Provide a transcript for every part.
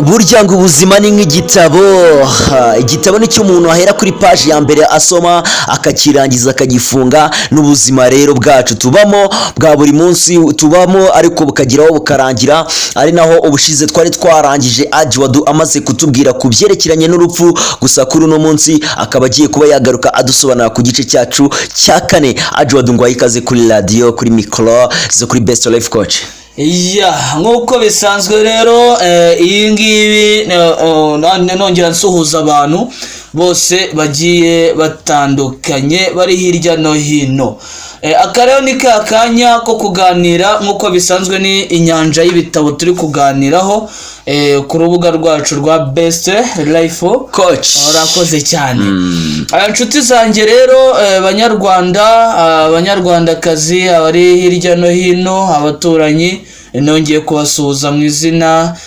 Burya ngo ubuzima ni nk'igitabo. Igitabo ni cyo umuntu ahera kuri paji ya mbere asoma, akakirangiza, akagifunga. N'ubuzima rero bwacu tubamo bwa buri munsi tubamo, ariko bukageraho bukarangira. Ari naho ubushize twari twarangije Ajiwadu amaze kutubwira ku byerekeranye n'urupfu. Gusa kuri uno munsi akaba agiye kuba yagaruka adusobanura ku gice cyacu cya kane. Ajiwadu, ngo ikaze kuri radiyo, kuri mikoro zo kuri Best Life Coach. Ya, nk'uko bisanzwe rero, iyi ngibi nongera nsuhuza abantu bose bagiye batandukanye bari hirya no hino. Aka rero ni ka kanya ko kuganira nk'uko bisanzwe, ni inyanja y'ibitabo turi kuganiraho ku rubuga rwacu rwa Best Life Coach. Urakoze cyane. Nshuti zanjye rero, banyarwanda, banyarwandakazi, abari hirya no hino, abaturanyi, nongeye kubasuhuza mu izina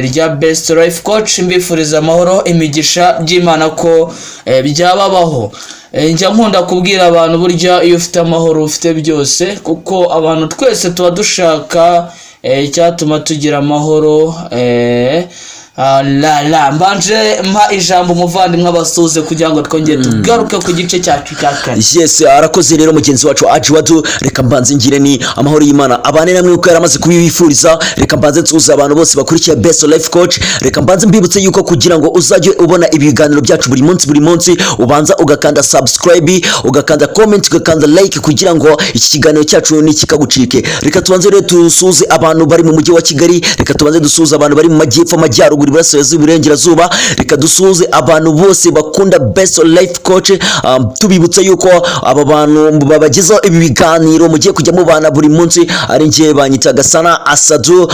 rya Best Life Coach, mbifuriza amahoro, imigisha by'Imana ko byababaho. Njya nkunda kubwira abantu, burya iyo ufite amahoro ufite byose, kuko abantu twese tuba dushaka icyatuma tugira amahoro. La la mbanje mpa ijambo umuvandimwe abasuhuze kugira ngo twongere tugaruke ku gice cyacu cya kane. Yes, arakoze rero mugenzi wacu Ajiwadu. Reka mbanze ngire ni amahoro y'Imana abane namwe uko yaramaze kubibifuriza. Reka mbanze nsuhuze abantu bose bakurikiye Best Life Coach. Reka mbanze mbibutse yuko kugira ngo uzajye ubona ibiganiro byacu buri munsi buri munsi, ubanza ugakanda subscribe, ugakanda comment, ugakanda like, kugira ngo iki kiganiro cyacu ntikikagucike. Reka tubanze rero dusuhuze abantu bari mu mujyi wa Kigali. Reka tubanze dusuhuze abantu bari mu majyepfo, amajyaruguru, iburasirazuba, iburengerazuba. Reka dusuhuze abantu bose bakunda Best Life Coach, tubibutsa yuko aba bantu babagezaho ibi biganiro mugiye kujya mubana buri munsi ari njye, banyita Gasana Asadu,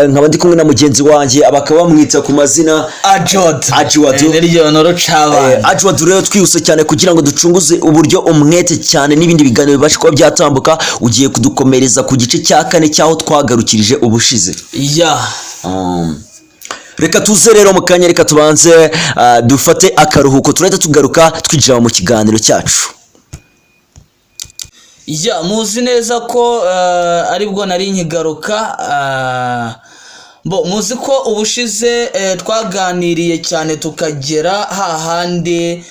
nkaba ndi kumwe na mugenzi wanjye, bakaba bamwita ku mazina Ajod. Ajiwadu. Niryo noro cabana. Ajiwadu rero, twihuse cyane kugira ngo ducunguze uburyo umwete cyane n'ibindi biganiro bibashe kuba byatambuka, ugiye kudukomereza ku gice cya kane cy'aho twagarukirije ubushize. Ya. Reka tuze rero mu kanya, reka tubanze dufate akaruhuko, turahita tugaruka twinjira mu kiganiro cyacu. Ya, muzi neza ko aribwo nari nkigaruka. Bo muzi ko ubushize twaganiriye cyane tukagera hahandi,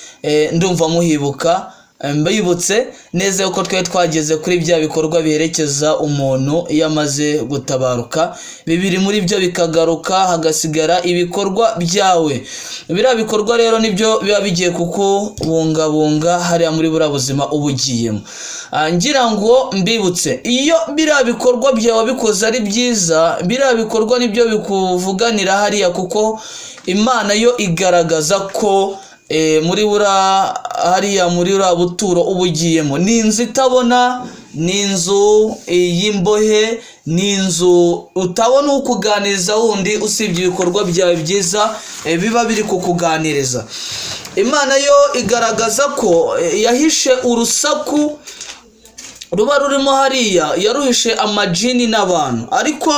ndumva muhibuka. Mbibutse neza yuko twari twageze kuri bya bikorwa biherekeza umuntu iyo amaze gutabaruka, bibiri muri byo bikagaruka, hagasigara ibikorwa byawe. Biriya bikorwa rero nibyo biba bigiye kukubungabunga hariya muri buriya buzima uba ugiyemo. Ngira ngo mbibutse, iyo biriya bikorwa byawe bikoze ari byiza, biriya bikorwa nibyo bikuvuganira hariya, kuko Imana yo igaragaza ko muri buriya hariya, muri buriya buturo uba ugiyemo, ni inzu itabona, ni inzu y'imbohe, ni inzu utabona ukuganiriza wundi usibye ibikorwa byawe byiza biba biri kukuganiriza. Imana yo igaragaza ko yahishe urusaku ruba rurimo hariya, yaruhishe amajini n'abantu. Ariko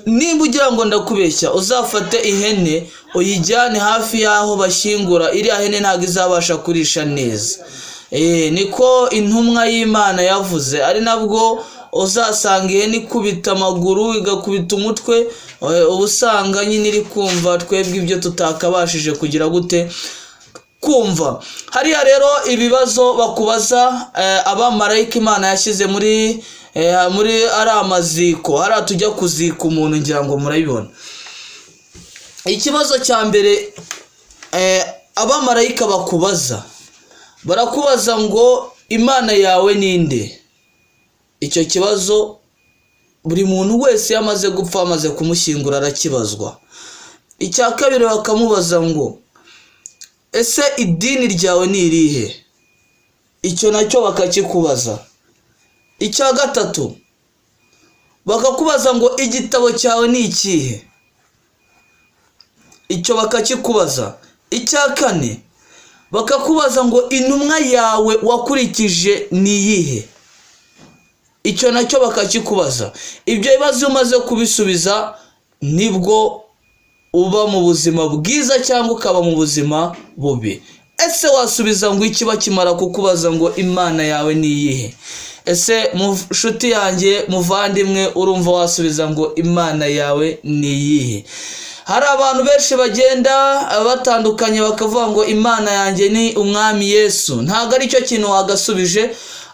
nimba ugira ngo ndakubeshya, uzafate ihene uyijyane hafi y'aho bashyingura, iriya hene ntabwo izabasha kurisha neza. Niko intumwa y'Imana yavuze. Ari nabwo uzasanga ihene ikubita amaguru, igakubita umutwe, uba usanga nyine iri kumva twebwe ibyo tutakabashije kugira gute kumva. Hariya rero ibibazo bakubaza, abamarayika Imana yashyize muri ari amaziko hariya tujya kuzika umuntu, ngira ngo murabibona. Ikibazo cya mbere abamarayika bakubaza, barakubaza ngo: "Imana yawe ninde?" Icyo kibazo buri muntu wese iyo amaze gupfa, amaze kumushyingura, arakibazwa. Icya kabiri bakamubaza ngo: "Ese idini ryawe ni irihe?" Icyo nacyo bakakikubaza. Icya gatatu bakakubaza ngo: "Igitabo cyawe ni ikihe?" Icyo bakakikubaza. Icya kane bakakubaza ngo: "Intumwa yawe wakurikije ni iyihe?" Icyo nacyo bakakikubaza. Ibyo bibazo iyo umaze kubisubiza, nibwo uba mu buzima bwiza cyangwa ukaba mu buzima bubi. Ese wasubiza ngo iki bakimara kukubaza ngo: "Imana yawe ni iyihe?" Ese nshuti yanjye, muvandimwe, urumva wasubiza ngo: "Imana yawe ni iyihe?" Hari abantu benshi bagenda batandukanye bakavuga ngo Imana yanjye ni Umwami Yesu. Ntabwo ari cyo kintu wagasubije,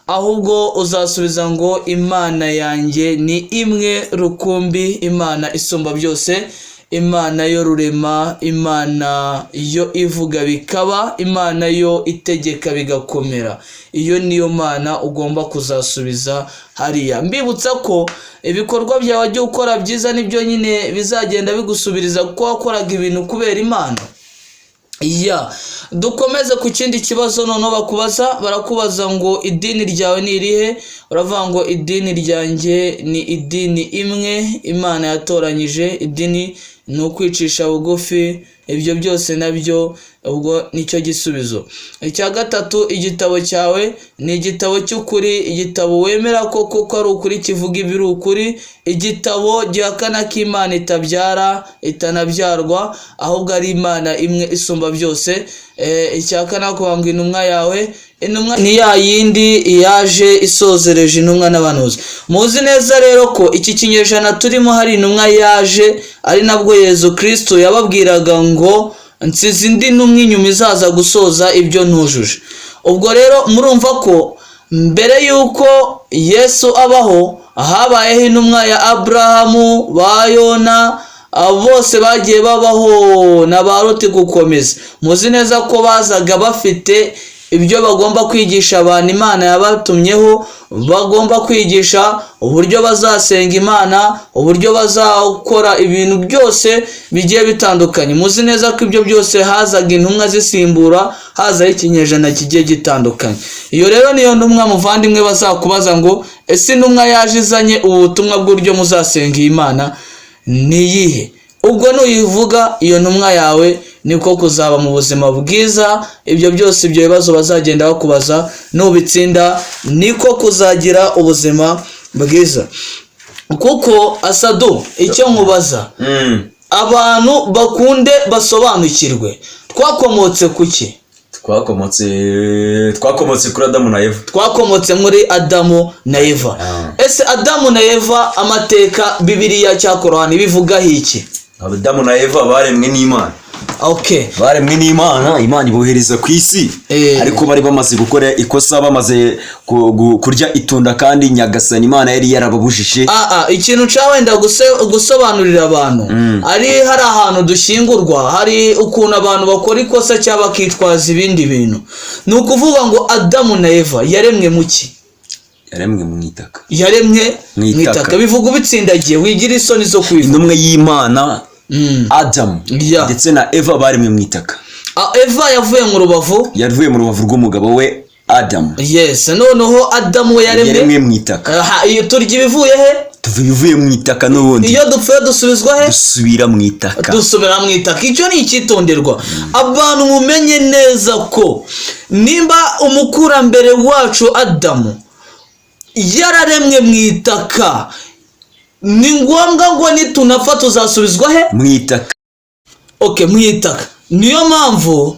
ahubwo uzasubiza ngo Imana yanjye ni imwe rukumbi, Imana isumba byose, Imana yo rurema, Imana yo ivuga bikaba, Imana yo itegeka bigakomera. Iyo niyo Mana ugomba kuzasubiza hariya. Mbibutsa ko ibikorwa byawe wajya ukora byiza nibyo nyine bizagenda bigusubiriza, kuko wakoraga ibintu kubera Imana. Ya, dukomeze ku kindi kibazo noneho bakubaza. Barakubaza ngo idini ryawe ni irihe? Uravuga ngo idini ryanjye ni idini imwe Imana yatoranyije. Idini ni ukwicisha bugufi, ibyo byose nabyo ubwo nicyo gisubizo. Icya gatatu, igitabo cyawe ni igitabo cy'ukuri, igitabo wemera ko koko ari ukuri, kivuga ibiri ukuri, igitabo gihakana ko Imana itabyara itanabyarwa, ahubwo ari Imana imwe isumba byose. Icya kane, kuvuga ngo intumwa yawe, intumwa ni ya yindi yaje isozereje intumwa n'abahanuzi. Muzi neza rero ko iki kinyejana turimo hari intumwa yaje, ari nabwo Yezu Kristo yababwiraga ngo nsize indi ntumwa inyuma izaza gusoza ibyo ntujuje. Ubwo rero murumva ko mbere y'uko Yesu abaho habayeho intumwa ya Aburahamu, ba Yona, abo bose bagiye babaho na ba Loti gukomeza. Muzi neza ko bazaga bafite ibyo bagomba kwigisha abantu Imana yabatumyeho, bagomba kwigisha uburyo bazasenga Imana, uburyo bazakora ibintu byose bigiye bitandukanye. Muzi neza ko ibyo byose hazaga intumwa zisimbura, hazaho ikinyejana kigiye gitandukanye. Iyo rero niyo ntumwa, muvandimwe, bazakubaza ngo ese intumwa yaje izanye ubu butumwa bw'uburyo muzasenga iyi Mana ni iyihe? Ubwo nuyivuga iyo ntumwa yawe, niko kuzaba mu buzima bwiza. Ibyo byose, ibyo bibazo bazagenda bakubaza, nubitsinda niko kuzagira ubuzima bwiza. Kuko Asadu, icyo nkubaza, abantu bakunde basobanukirwe, twakomotse ku ki? Twakomotse kuri Adamu na Eva. Twakomotse muri Adamu na Eva. Ese Adamu na Eva, amateka Bibiliya cyangwa Korani bivugaho iki? Adamu na Eva baremwe n'Imana. Baremwe n'Imana, Imana ibohereza ku isi. Ariko bari bamaze gukora ikosa, bamaze kurya itunda, kandi Nyagasani Imana yari yarababujije. Ikintu nshaka wenda gusobanurira abantu, ari hari ahantu dushyingurwa, hari ukuntu abantu bakora ikosa cyangwa bakitwaza ibindi bintu. Ni ukuvuga ngo Adamu na Eva yaremwe mu ki? Yaremwe mu itaka. Yaremwe Mu mu itaka. itaka. Bivuga ubitsindagiye, wigira isoni zo kubivuga. Intumwa y'Imana Adamu ndetse na Eva baremwe mu itaka. Eva yavuye mu rubavu. Yavuye mu rubavu rw'umugabo we Adamu. Yes, noneho Adamu we yaremwe Yaremwe mu itaka. Aha, iyo turya ibivuye he? Tuva ibivuye mu itaka n'ubundi. Iyo dupfuye dusubizwa he? Dusubira mu itaka. Dusubira mu itaka. Icyo ni icyitonderwa. Abantu mumenye neza ko nimba umukurambere wacu Adamu yararemwe mu itaka, ni ngombwa ngo nitunapfa tuzasubizwa he? Mu itaka. Okay, mu itaka. Niyo mpamvu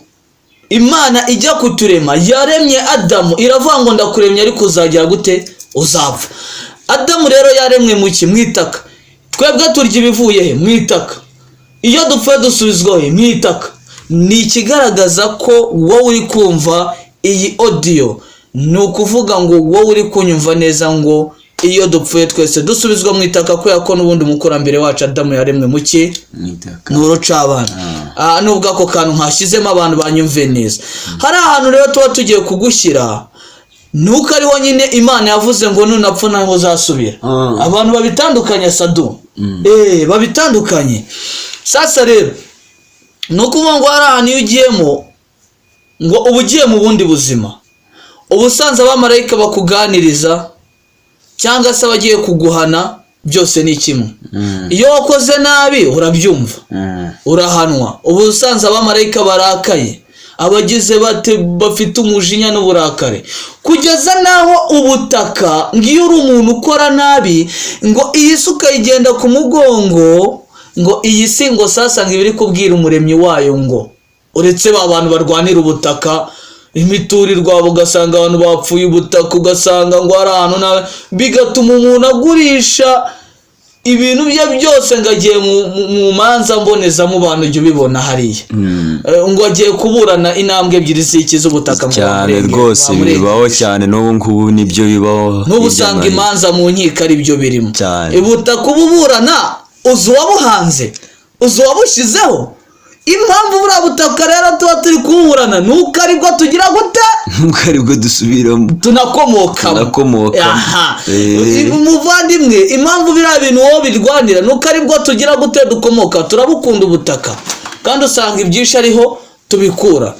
Imana ijya kuturema yaremye Adamu iravuga ngo ndakuremye, ariko uzagera gute? Uzapfa. Adamu rero yaremwe mu ki? Mu itaka. Twebwe turya ibivuye he? Mu itaka. Iyo dupfuye dusubizwa he? Mu itaka. Ni ikigaragaza ko wowe uri kumva iyi audio, ni ukuvuga ngo wowe uri kunyumva neza ngo iyo dupfuye twese dusubizwa mu itaka, kubera ko n'ubundi umukurambere wacu Adamu yaremwe mu ki? Mu itaka. Ni urucabana. Nubwo ako kantu nkashyizemo abantu banyumve neza. Hari ahantu rero tuba tugiye kugushyira, nuko ariho nyine Imana yavuze ngo nunapfa naho uzasubira. Abantu babitandukanye, Sadu, babitandukanye. Sasa rero ni ukuvuga ngo hari ahantu iyo ugiyemo ngo uba ugiye mu bundi buzima, uba usanze abamarayika bakuganiriza cyangwa se abagiye kuguhana, byose ni kimwe. Iyo wakoze nabi urabyumva, urahanwa. Uba usanze abamarayika barakaye, abagize bate, bafite umujinya n'uburakari, kugeza n'aho ubutaka, ngo iyo uri umuntu ukora nabi, ngo iyi si ukayigenda ku mugongo, ngo iyi si ngo sasa ngo iba iri kubwira umuremyi wayo ngo uretse ba bantu barwanira ubutaka, imiturirwa, ugasanga abantu bapfuye ubutaka, ugasanga ngo hari ahantu nabi, bigatuma umuntu agurisha. Ibintu bye byose ngo agiye mu manza mbonezamubano, ujya ubibona hariya. Ngo agiye kuburana intambwe ebyiri z'iki z'ubutaka ngo Cyane rwose, bibaho cyane, n'ubu ngubu nibyo bibaho. N'ubu Hirya usanga no hino. imanza mu nkiko ari byo birimo. Cyane. Ubutaka ububurana, uzi uwabuhanze, uzi uwabushyizeho. Impamvu buriya butaka rero tuba turi kububurana ni uko aribwo tugira gute? Nubwo aribwo dusubiramo. Tunakomokamo. Tunakomokamo. Aha. Umuvandimwe, impamvu biriya bintu wowe birwanira ni uko aribwo tugira gute? Dukomoka. Turabukunda ubutaka, kandi usanga ibyinshi ariho tubikura.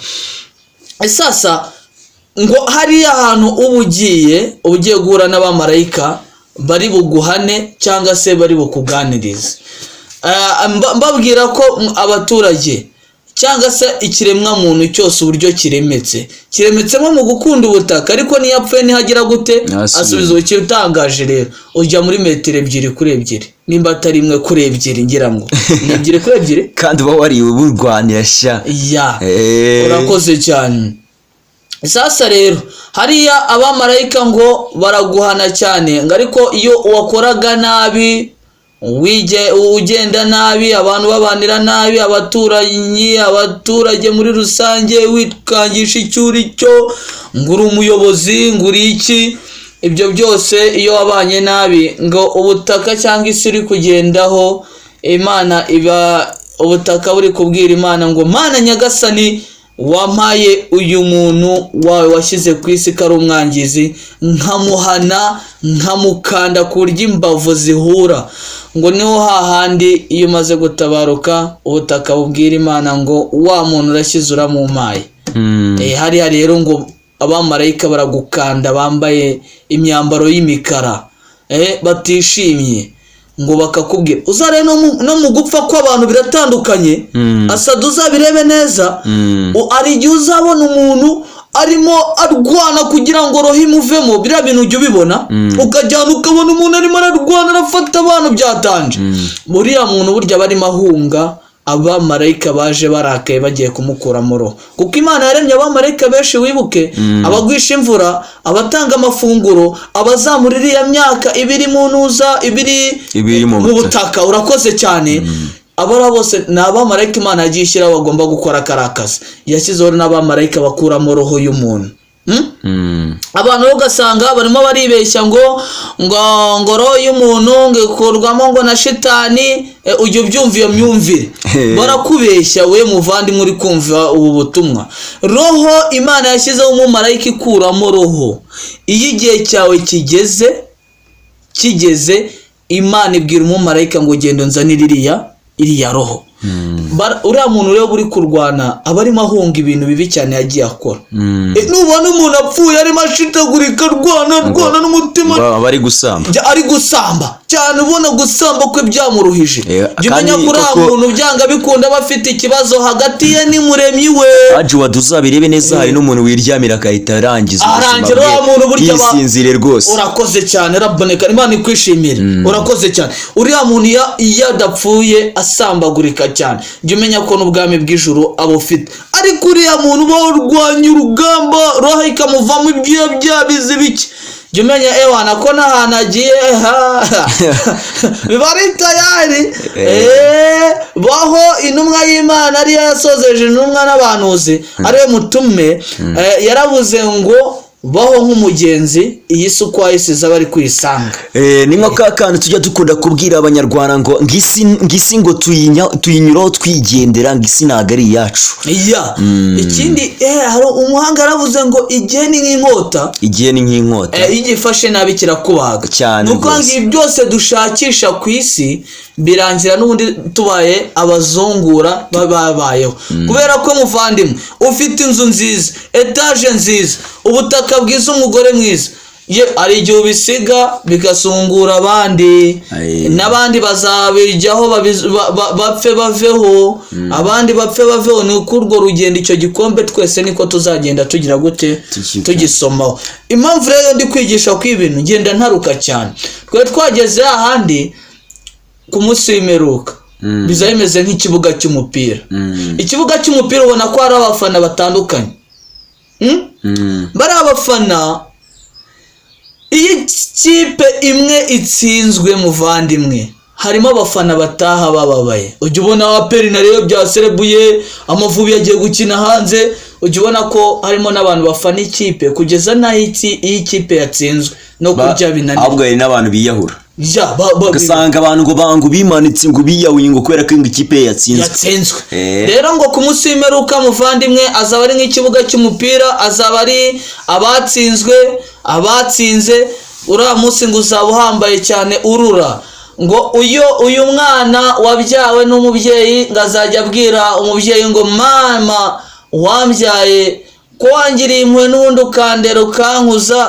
Sasa ngo hariya hantu uba ugiye guhura n'abamarayika bari buguhane cyangwa se bari bukuganirize. Mbabwira ko abaturage cyangwa se ikiremwa muntu cyose, uburyo kiremetse, kiremetsemo mu gukunda ubutaka, ariko niyo apfuye ntihagira gute? Ntihasubire. Asubiza ubuki. Rero ujya muri metero 2 kuri 2, nimba atari 1 kuri 2, ngira ngo ni 2 kuri 2. Kandi uba wariwe burwanira sha. Ya. Urakoze cyane. Sasa rero hariya abamarayika ngo baraguhana cyane, ngo ariko iyo wakoraga nabi, ugenda nabi, abantu babanira nabi, abaturanyi, abaturage muri rusange, wikangisha icyo uri cyo, ngo uri umuyobozi, ngo uri iki, ibyo byose, iyo wabanye nabi, ngo ubutaka cyangwa isi uri kugendaho, Imana iba ubutaka buri kubwira Imana ngo: "Mana Nyagasani, wampaye uyu muntu wawe washyize ku isi ko ari umwangizi, nkamuhana, nkamukanda ku buryo imbavu zihura." Ngo niho hahandi iyo umaze gutabaruka, ubutaka bubwira Imana ngo: "Wa muntu urashyize uramumpaye." Hariya rero ngo abamarayika baragukanda, bambaye imyambaro y'imikara, batishimye, ngo bakakubwira. Uzarebe no mu gupfa kw'abantu biratandukanye. Asada, uzabirebe neza. Hari igihe uzabona umuntu arimo arwana kugira ngo roho imuvemo. Biriya bintu ujya ubibona, ukajyana ukabona umuntu arimo ararwana, arafata abantu byatanje. Buriya muntu burya aba arimo ahunga abamarayika baje barakaye, bagiye kumukuramo roho, kuko Imana yaremye abamarayika benshi. Wibuke abagwisha imvura, abatanga amafunguro, abazamura iriya myaka ibiri mu ntuza, ibiri Ibiri mu mu butaka. Urakoze cyane. Abara bose ni abamarayika Imana yagiye ishyiraho bagomba gukora kariya kazi. Yashyizeho n'abamarayika bakuramo roho y'umuntu. Abantu rero ugasanga barimo baribeshya ngo roho y'umuntu ngo ikurwamo ngo na shitani. Ujya ubyumva iyo myumvire? Barakubeshya we muvandimwe uri kumva ubu butumwa. Roho, Imana yashyizeho umumarayika ikuramo roho. Iyo igihe cyawe kigeze, Imana ibwira umumarayika ngo: "Genda unzanire iriya roho." Uriya muntu rero uri kurwana aba arimo ahunga ibintu bibi cyane yagiye akora. Nubona umuntu apfuye arimo ashitagurika, arwana, arwana n'umutima, Ngo aba ari gusamba. Ari gusamba cyane, ubona gusamba kwe byamuruhije. Jya umenya Kandi ko uriya koko- muntu byanga bikunda aba afite ikibazo hagati ye n'Umuremyi we. Aji wadu, uzabirebe neza, hari n'umuntu wiryamira agahita arangiza ubuzima Arangira wa muntu burya yisinzire rwose. Urakoze cyane, raboneka, Imana ikwishimire. Urakoze cyane. Uriya muntu iyo adapfuye asambagurika cyane, jya umenya ko n'ubwami bw'ijuru aba ufite. Ariko uriya muntu uba urwanya urugamba, roho ikamuvamo ibyuya byabize bike, jya umenya ewana ko n'ahantu agiye biba ari tayari. Baho intumwa y'Imana ariyo yasozeje intumwa n'abahanuzi, ariwe mutume, yaravuze ngo: "Baho nk'umugenzi, iyi si uko wayisize aba ari kuyisanga." Ni nka ka kantu tujya dukunda kubwira Abanyarwanda ngo ngisi ngo tuyinyuraho twigendera, ngo isi ntabwo ari iyacu. Iya, ikindi, hari umuhanga yaravuze ngo igihe ni nk'inkota. Igihe ni nk'inkota. Iyo ugifashe nabi kirakubaga. Cyane Ni ukuvuga ngo rwose. ibi byose dushakisha ku isi birangira n'ubundi tubaye abazungura babayeho, kubera ko muvandimwe, ufite inzu nziza, etaje nziza, ubutaka bwiza, umugore mwiza, ye hari igihe ubisiga bigasungura abandi. Aye. N'abandi bazabijyaho, bapfe baveho, abandi bapfe baveho. Ni uko urwo rugendo, icyo gikombe twese niko tuzagenda tugira gute? Tugisomaho. Impamvu rero ndi kwigisha ko ibintu ngenda ntaruka cyane, twari twageze ahandi ku munsi w'imperuka biza bimeze nk'ikibuga cy'umupira. Ikibuga cy'umupira ubona ko hari abafana batandukanye. Bari abafana. Iyo ikipe imwe itsinzwe, muvandimwe, Harimo abafana bataha bababaye. Ujya ubona APR na Rayon byaserebuye, Amavubi yagiye gukina hanze, ujya ubona ko harimo n'abantu bafana ikipe kugeza n'aho iyo ikipe yatsinzwe no kurya binanira. Ahubwo hari n'abantu biyahura. Ya, Ugasanga abantu ngo bangu bimanitse, ngo biyahuye, ngo kubera ko ngo ikipe ye yatsinzwe. Yatsinzwe. Eh. Rero ngo ku munsi w'imperuka, muvandimwe, azaba ari nk'ikibuga cy'umupira, azaba ari abatsinzwe, abatsinze. Uriya munsi ngo uzaba uhambaye cyane, urura. Ngo uyu mwana wabyawe n'umubyeyi ngo azajya abwira umubyeyi ngo: "Mama wambyaye, ko wangiriye impuhwe n'ubundi ukandera ukankuza,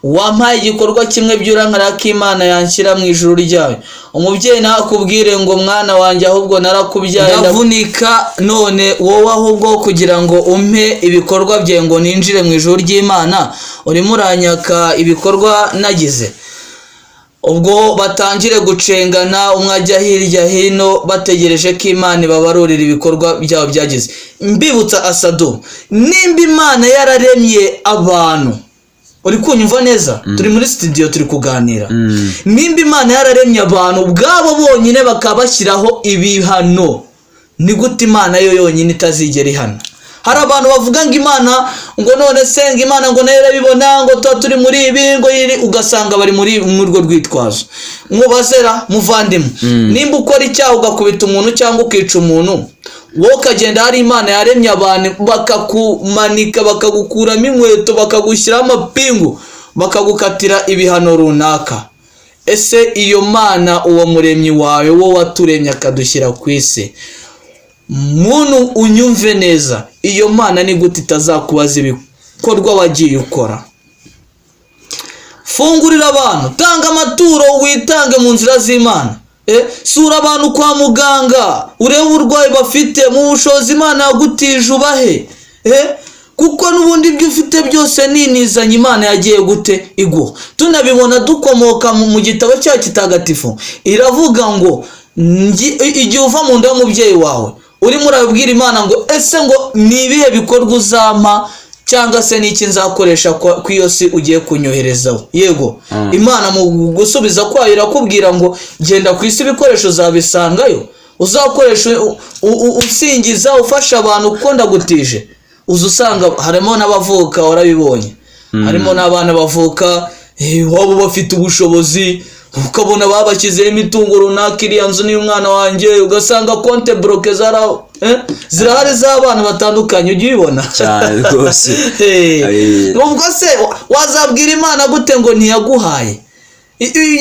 wampaye igikorwa kimwe by'urankara ko Imana yanshyira mu ijuru ryayo?" Umubyeyi nawe akubwire ngo: "Mwana wanjye, ahubwo narakubyaye ndavunika, none wowe ahubwo kugira ngo umpe ibikorwa byawe ngo ninjire mu ijuru ry'Imana, urimo uranyaka ibikorwa nagize." Ubwo batangire gucengana, umwe ajya hirya hino, bategereje ko Imana ibabarurira ibikorwa byabo byagize. Mbibutsa asadu, nimba Imana yararemye abantu, uri kunyumva neza? Turi muri studio turi kuganira. Nimba Imana yararemye abantu ubwabo bonyine bakaba bashyiraho ibihano, ni gute Imana yo yonyine itazigera ihana? Hari abantu bavuga ngo Imana, ngo none se ngo Imana ngo nayo irabibona, ngo tuba turi muri ibi, ngo iri, ugasanga bari muri urwo rwitwazo. Mubazera muvandimwe, nimba ukora icyaha ugakubita umuntu cyangwa ukica umuntu, wowe ukagenda, hari Imana yaremye abantu bakakumanika, bakagukuramo inkweto, bakagushyiraho amapingu, bakagukatira ibihano runaka, ese iyo Mana, uwo muremyi wawe, wo waturemye akadushyira ku isi, muntu unyumve neza, iyo Mana ni gute itazakubaza ibikorwa wagiye ukora? Fungurira abantu, tanga amaturo, witange mu nzira z'Imana. Sura abantu kwa muganga, urebe uburwayi bafite, mu bushobozi Imana yagutije ubahe. Kuko n'ubundi ibyo ufite byose ninizanye Imana yagiye gute iguha. Tunabibona dukomoka mu gitabo cyayo kitagatifu, iravuga ngo igihe uva mu nda y'umubyeyi wawe, urimo urabwira Imana ngo: "Ese ngo ni ibihe bikorwa uzampa, cyangwa se n'iki nzakoresha ku iyo si ugiye kunyoherezaho?" Yego, Imana mu gusubiza kwayo irakubwira ngo: "Genda ku isi, ibikoresho uzabisangayo, uzakoresha usingiza, ufasha abantu, kuko ndagutije." Uza usanga harimo n'abavuka, warabibonye, harimo n'abana bavuka waba bafite ubushobozi, ukabona babashyizeho imitungo runaka, iriya nzu ni umwana wanjye, ugasanga compte bloqué zirahari z'abana batandukanye, ujya ubibona? Cyane rwose. Ubwo se wazabwira Imana gute ngo ntiyaguhaye?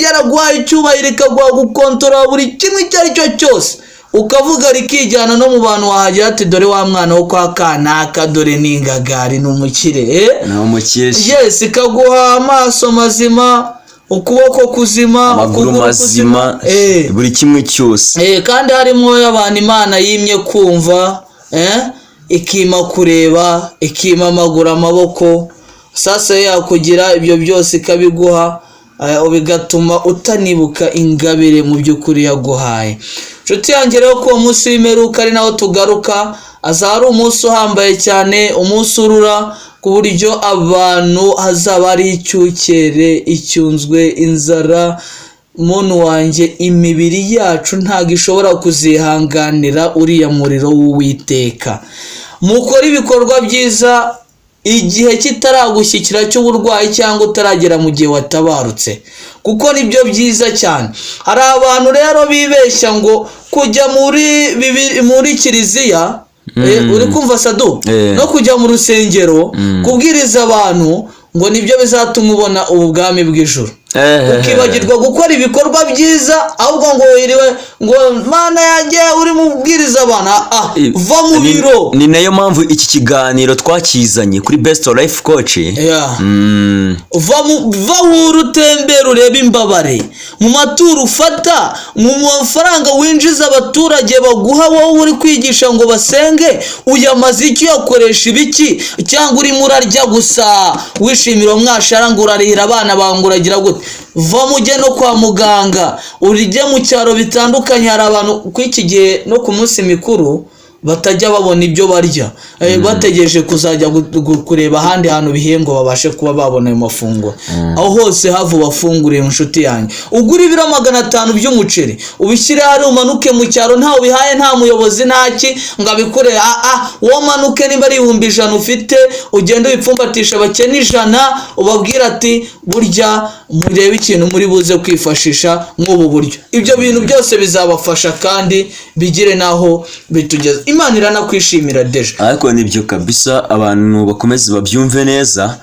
Yaraguhaye icyubahiro, ikaguha gukontorora buri kimwe icyo ari cyo cyose, ukavuga rikijyana no mu bantu, wahagera ati: "Dore wa mwana wo kwa kanaka, dore ni ingagari, ni umukire." Ni umukire. Yes, ikaguha amaso mazima, ukuboko kuzima, amaguru ukuguru mazima, kuzima. Buri kimwe cyose. Kandi harimo abantu Imana yimye kumva, ikima kureba, ikima amaguru, amaboko. Sasa yakugira ibyo byose ikabiguha, bigatuma utanibuka ingabire mu by'ukuri yaguhaye. Inshuti yanjye rero, ko uwo munsi w'imperuka ari nawo tugaruka, azaba ari umunsi uhambaye cyane, umunsi urura, ku buryo abantu hazaba ari icyukere, icyunzwe, inzara. Muntu wanjye, imibiri yacu ntabwo ishobora kuzihanganira uriya muriro w'Uwiteka. Mukore ibikorwa byiza igihe kitaragushyikira cy'uburwayi, cyangwa utaragera mu gihe watabarutse, kuko nibyo byiza cyane. Hari abantu rero bibeshya ngo kujya muri kiliziya, uri kumva sadu, no kujya mu rusengero kubwiriza abantu ngo nibyo bizatuma ubona ubu bwami bw'ijuru, ukibagirwa gukora ibikorwa byiza, ahubwo ngo wiriwe ngo: "Mana yanjye", uri mu kubwiriza abantu. Va mu biro. Ni nayo mpamvu iki kiganiro twakizanye kuri Best Life Coach. Va wuri utembera, urebe imbabare mu maturo ufata, mu mafaranga winjiza abaturage baguha wowe uri kwigisha ngo basenge, uyamaze icyo, uyakoresha ibiki? Cyangwa urimo urarya gusa, wishimira umwashara, ngo urarihira abana bawe, ngo uragira gute? Va mujye no kwa muganga, urye mu cyaro bitandukanye. Hari abantu ku iki gihe no ku munsi mikuru Batajya babona ibyo barya, bategereje kuzajya kureba ahandi hantu bihiye ngo babashe kuba babona ayo mafunguro. Aho hose hava ubafunguriye, inshuti yanjye. Ugura ibiro 500 by'umuceri, ubishyire hariya, umanuke mu cyaro, ntawe ubihaye, nta muyobozi, ntaki ngo abikore. Wowe umanuke, niba ari 100,000 ufite, ugende ubipfumbatisha abakene 100, ubabwire ati: "Burya murebe ikintu muri buze kwifashisha nk'ubu buryo." Ibyo bintu byose bizabafasha kandi bigire n'aho bitugeza. Imana iranakwishimira déjà. Ariko nibyo kabisa, abantu bakomeze babyumve neza.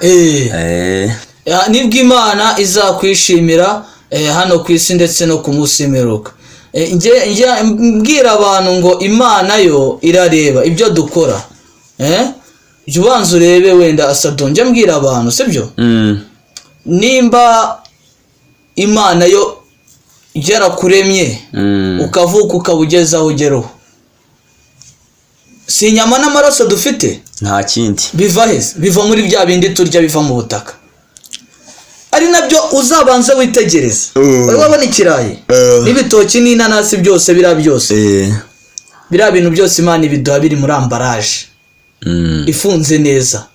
Nibwo Imana izakwishimira hano ku isi ndetse no ku munsi w'imperuka. Njye mbwira abantu ngo Imana yo irareba ibyo dukora. Jya ubanza urebe wenda asado, njya mbwira abantu, sibyo? Nimba Imana yo yarakuremye, ukavuka, ukaba ugeze aho ugeraho, si inyama n'amaraso dufite? Nta kindi. Biva he? Biva muri bya bindi turya, biva mu butaka, ari nabyo uzabanza witegereza. Wari wabona ikirayi n'ibitoki n'inanasi byose, biriya byose, biriya bintu byose Imana ibiduha biri muri emballage, ifunze neza,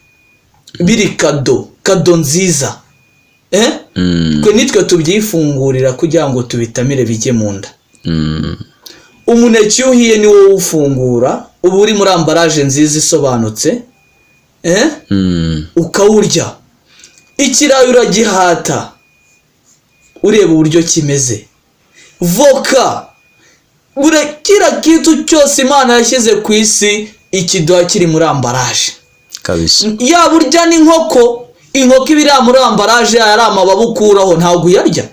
biri cadeau, cadeau nziza. Twe nitwe tubyifungurira kugira ngo tubitamire bijye mu nda. Umuneke iyo uhiye ni wowe uwufungura, uba uri muri emballage nziza isobanutse, ukawurya. Ikirayi uragihata ureba uburyo kimeze, voka, buri kiriya kintu cyose Imana yashyize ku isi ikiduha kiri muri emballage. Yaba urya n'inkoko, inkoko iba iri muri emballage yayo, ari amababa ukuraho, ntabwo uyarya.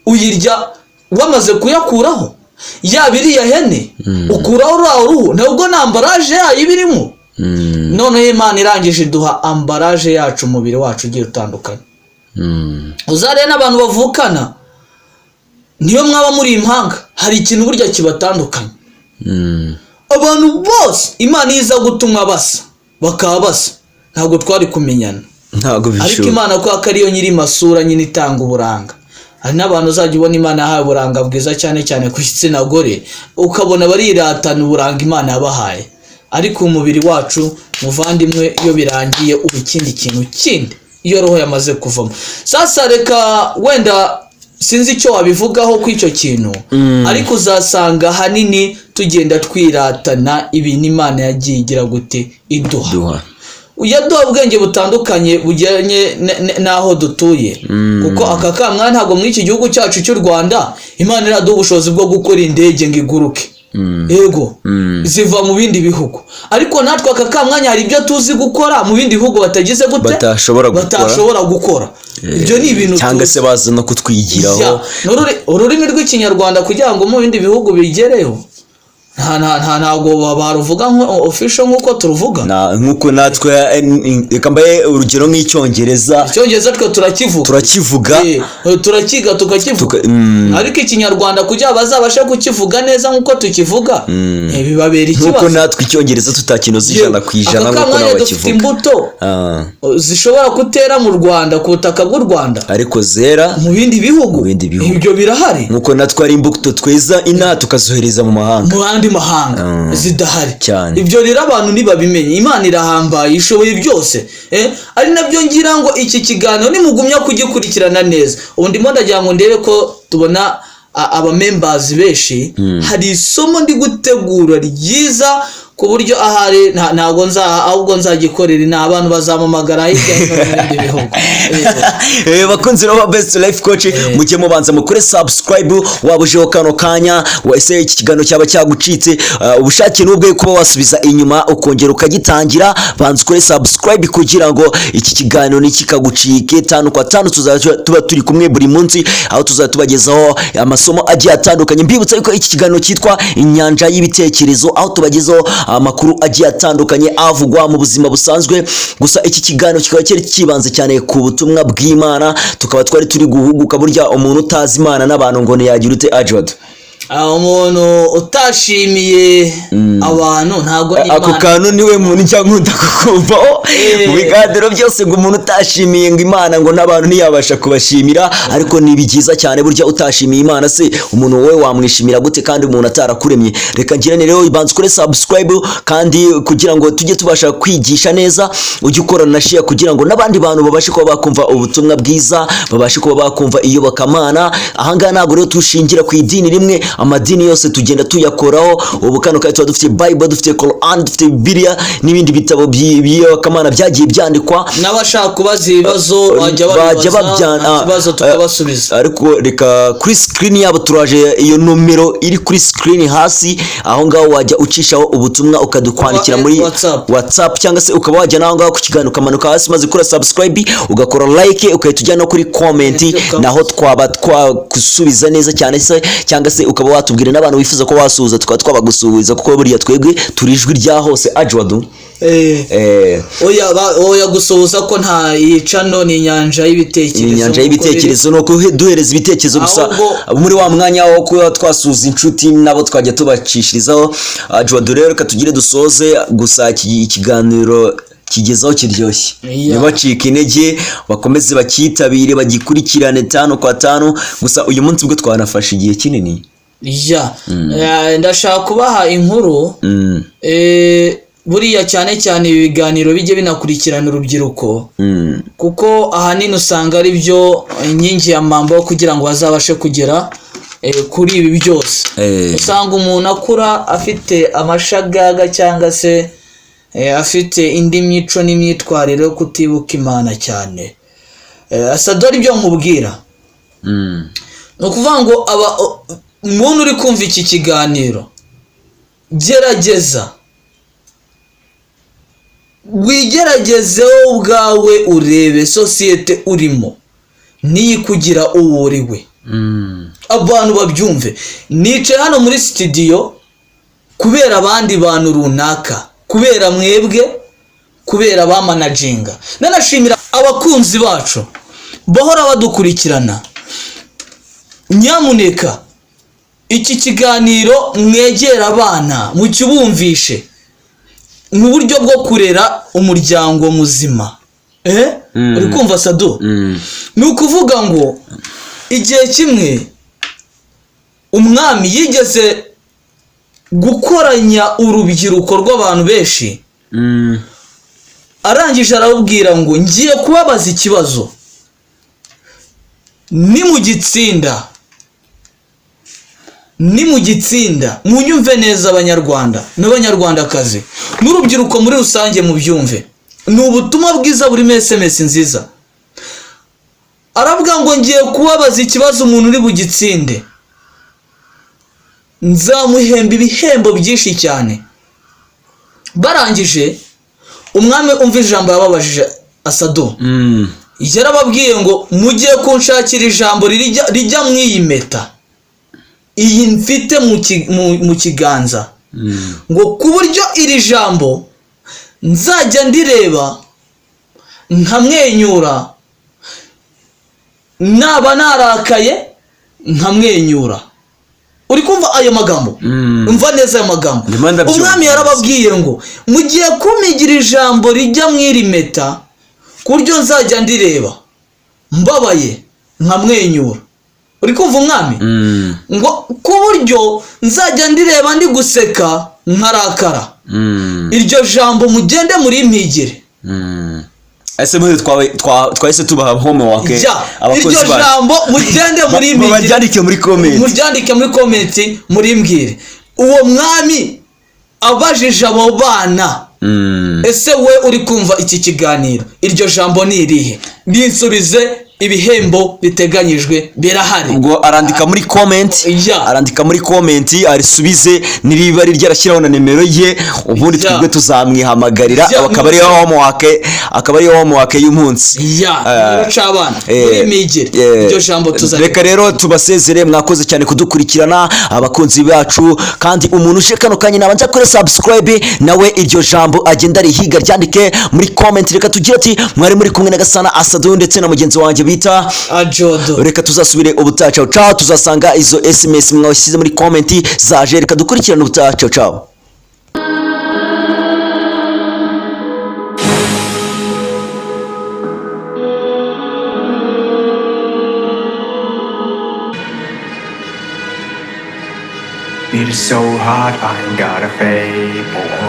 Uyirya wamaze kuyakuraho. Yaba iriya hene, ukuraho ruriya ruhu, ntabwo na emballage yayo iba irimo. Noneho Imana irangije iduha emballage yacu, umubiri wacu ugiye utandukanye. Uzarebe n'abantu bavukana, niyo mwaba muri impanga, hari ikintu burya kibatandukanye. Abantu bose Imana iyo iza gutuma basa, bakaba basa, ntabwo twari kumenyana. Ntabwo Ariko bishoboka. Imana kubera ko ariyo nyiri masura nyine itanga uburanga, hari n'abantu uzajya ubona Imana yahaye uburanga bwiza, cyane cyane ku gitsina gore, ukabona bariratana uburanga Imana yabahaye. Ariko umubiri wacu, muvandimwe, iyo birangiye uba ikindi kintu kindi iyo roho yamaze kuvamo. Sasa reka wenda sinzi icyo wabivugaho ku icyo kintu, ariko uzasanga ahanini tugenda twiratana ibintu Imana yagiye igira gute, iduha. Duha. Yaduha ubwenge butandukanye bujyanye n'aho dutuye, kuko aka kamwana ntabwo muri iki gihugu cyacu cy'u Rwanda Imana iraduha ubushobozi bwo gukora indege ngo iguruke. Yego, ziva mu bindi bihugu, ariko natwe aka kamwanya hari ibyo tuzi gukora mu bindi bihugu batagize gute? Batashobora gukora. Batashobora gukora. Ibyo ni ibintu cyangwa tuzi. se baza no kutwigiraho. Ya, ururimi rw'Ikinyarwanda, kugira ngo mu bindi bihugu bigereho, nta nta nta ntabwo baruvuga nko official nk'uko turuvuga. Nk'uko natwe, reka mbaye urugero nk'Icyongereza. Icyongereza twe turakivuga. Turakivuga. Turakiga, tukakivuga. Ariko Ikinyarwanda kugira ngo bazabashe kukivuga neza nk'uko tukivuga, bibabera Nk'uko ikibazo. natwe Icyongereza tutakinoza 100% Aka nk'uko kamwanya nabo dufite bakivuga. imbuto zishobora kutera mu Rwanda, ku butaka bw'u Rwanda, Ariko zera mu bindi bihugu. Mu bindi bihugu. Ibyo birahari. Nk'uko natwe ari imbuto tweza inaha tukazohereza mu mahanga. Mu yandi mahanga zidahari. Cyane. Ibyo rero abantu ntibabimenye. Imana irahambaye, ishoboye byose. Ari nabyo ngira ngo iki kiganiro nimugumya kugikurikirana neza, ubu ndimo ndagira ngo ndebe ko tubona abamembazi benshi. Hari isomo ndi gutegura ryiza ku buryo ahari ntabwo nzaha, ahubwo nzagikorera ni abantu bazampamagara hirya no hino mu bindi bihugu. Bakunzi ba Best Life Coach, mujye mubanza mukore subscribe. Waba ujeho kano kanya, ese iki kiganiro cyaba cyagucitse, ubushake n'ubwe kuba wasubiza inyuma ukongera ukagitangira, banza ukore subscribe kugira ngo iki kiganiro ntikikagucike. Tanu kwa tanu tuzajya tuba turi kumwe buri munsi, aho tuzajya tubagezaho amasomo agiye atandukanye. Mbibutsa yuko iki kiganiro cyitwa Inyanja y'Ibitekerezo, aho tubagezaho amakuru agiye atandukanye avugwa mu buzima busanzwe. Gusa iki kiganiro kikaba cyari kibanze cyane ku butumwa bw'Imana, tukaba twari turi guhuguka. Burya umuntu utazi Imana n'abantu ngo ntiyagira ute, Ajod? Umuntu utashimiye abantu ntabwo Ako n'Imana. kantu niwe muntu njya nkunda kukumvaho mu biganiro byose, ngo umuntu utashimiye ngo Imana ngo n'abantu ntiyabasha kubashimira. Ariko ni byiza cyane, burya utashimiye Imana se umuntu wowe wamwishimira gute kandi umuntu atarakuremye? Reka ngirane rero, banza ukore subscribe, kandi kugira ngo tujye tubasha kwigisha neza, ujye ukora na share kugira ngo n'abandi bantu babashe kuba bakumva ubutumwa bwiza, babashe kuba bakumva iyobokamana. Ahangaha ntabwo rero tushingira ku idini rimwe, amadini yose tugenda tuyakoraho. Ubu kano kanya tuba dufite Bible, dufite Quran, dufite Bibiliya n'ibindi bitabo by'iyobokamana byagiye byandikwa. N'abashaka kubaza ibibazo bajya bajya babibaza, babyana nta kibazo, tukabasubiza. Ariko reka kuri screen yabo turaje, iyo nomero iri kuri screen hasi aho ngaho wajya ucishaho ubutumwa ukadukwandikira muri WhatsApp. WhatsApp, cyangwa se ukaba wajya naho ngaho ku kiganiro, ukamanuka hasi maze ukora subscribe, ugakora like, ugahita ujya no kuri comment, naho twaba twagusubiza neza cyane se, cyangwa se ukaba watubwira n'abantu wifuza ko wasuhuza, tukaba twabagusuhuza, kuko buriya twebwe turi ijwi rya hose, Ajwadu. Oya, gusuhuza ko nta yicano, ni inyanja y'ibitekerezo. Ni inyanja nk'uko y'ibitekerezo, ni ukuduhereza ibitekerezo gusa. Muri wa mwanya wo kuba twasuhuza inshuti nabo twajya tubacishirizaho. Ajwadu, rero reka tugire dusoze gusa iki ikiganiro kigezaho kiryoshye. Ntibacike intege, bakomeze bacyitabire, bagikurikirane tanu kwa tanu. Gusa uyu munsi ubwo twanafashe igihe kinini. Ya. Ndashaka kubaha inkuru. Buriya cyane cyane ibi biganiro bijye binakurikirana urubyiruko, kuko ahanini usanga ari byo inkingi ya mwamba yo kugira ngo bazabashe kugera kuri ibi byose. Usanga umuntu akura afite amashagaga cyangwa se afite indi mico n'imyitwarire yo kutibuka Imana cyane. Asadora, ibyo nkubwira ni ukuvuga ngo aba umuntu uri kumva iki kiganiro, gerageza wigerageze wowe ubwawe, urebe sosiyete urimo niyikugira uwo uri we. Abantu babyumve, nicaye hano muri sitidiyo kubera abandi bantu runaka, kubera mwebwe, kubera abamanaginga. Nanashimira abakunzi bacu bahora badukurikirana. Nyamuneka iki kiganiro mwegera abana mukibumvishe mu buryo bwo kurera umuryango muzima. Uri kumva, Sado? Ni ukuvuga ngo igihe kimwe umwami yigeze gukoranya urubyiruko rw'abantu benshi, arangije arababwira ngo: "Ngiye kubabaza ikibazo, nimugitsinda." Munyumve neza, Abanyarwanda n'Abanyarwandakazi n'urubyiruko muri rusange, mubyumve, ni ubutumwa bwiza burimo SMS nziza. Aravuga ngo: "Ngiye kubabaza ikibazo, umuntu uri bugitsinde nzamuhemba ibihembo byinshi cyane." Barangije umwami, umva ijambo yababajije, Asado. Yarababwiye ngo: "Mugiye kunshakira ijambo rijya mu iyi mpeta iyi mfite mu kiganza, ngo ku buryo iri jambo nzajya ndireba nkamwenyura, naba narakaye nkamwenyura." Uri kumva ayo magambo? Umva neza ayo magambo. Ndimo ndabyumva. Umwami yarababwiye ngo: "Mugiye kumigira ijambo rijya mu iri mpeta ku buryo nzajya ndireba mbabaye nkamwenyura." Uri kumva umwami? Ngo ku buryo nzajya ndireba ndi guseka nkarakara. Iryo jambo mugende murimpigire. Ese muri twahise tubaha homework? Ya, abakozi iryo bacu jambo mugende murimpigire. Babyandike muri comment. Muryandike muri comment, murimbwire. Uwo mwami abajije abo bana, ese we uri kumva iki kiganiro, iryo jambo ni irihe? Ninsubize, ibihembo biteganyijwe birahari. Ubwo arandika muri comment. Arandika muri comment arisubize, niriba ari ryarashyiraho na nimero ye, ubundi twebwe tuzamwihamagarira. Akaba ariyo homework y'umunsi. Ya, abana muri migire iryo jambo tuzajya. Reka rero tubasezere. Mwakoze cyane kudukurikirana, abakunzi bacu. Kandi umuntu uje kano kanya nabanza kuri subscribe, nawe iryo jambo agenda arihiga, ryandike muri comment. Reka tugire ati mwari muri kumwe na Gasana Asadu ndetse na mugenzi wanjye. bita Ajodo. Reka tuzasubire ubutaha. Ciao ciao. Tuzasanga izo SMS mwashyize muri comment zaje. Reka dukurikirane ubutaha. Ciao ciao. It is so hot, I ain't got a favor.